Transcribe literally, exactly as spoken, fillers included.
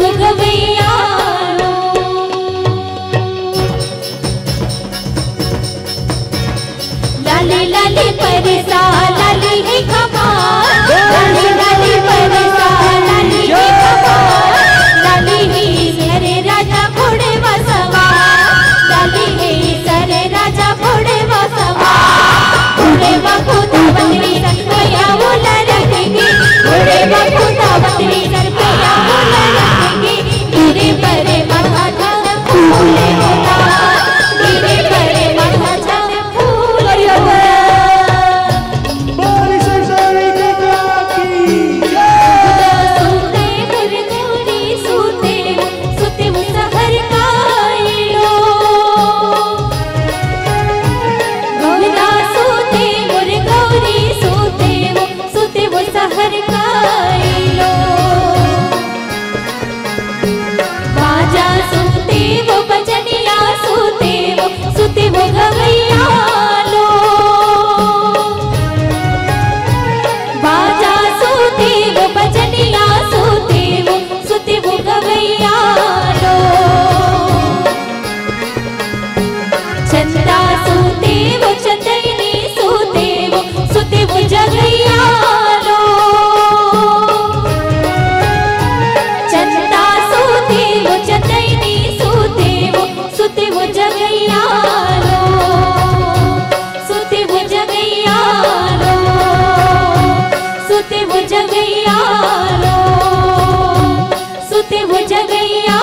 गवैया लो। लाली लाली परसा लाली हे खमा, लाली लाली परसा लाली हे खमा, लाली हे सरे राजा घोड़े मा सवार, लाली हे सरे राजा घोड़े मा सवार। घोड़े मा कुदावत रे सर पे या बोला रखेंगे, घोड़े मा कुदावत रे सर पे या बोला रखेंगे। गिरे परे माथा छाया फूले होता, गिरे परे माथा छाया फूले होता। बोल सरस्वती माता की जय। सूते मोर गौरी सूते, सूते वो सहर काई लो। गौरा सूते मोर गौरी सूते वो, सूते वो सहर काई लो। बाजा सूते वो, बजनिया सूते वो, सूते वो गवैया लो। बाजा सूते वो, बजनिया सूते वो, सूते वो गवैया लो। चंदा सूते वो, चंदैनी सूते वो, सूते वो जगैया लो। चंदा सूते वो, चंदैनी सूते वो, सूते वो जगैया लो। सूते वो जगैया लो। सूते वो जगैया लो। सूते वो जगैया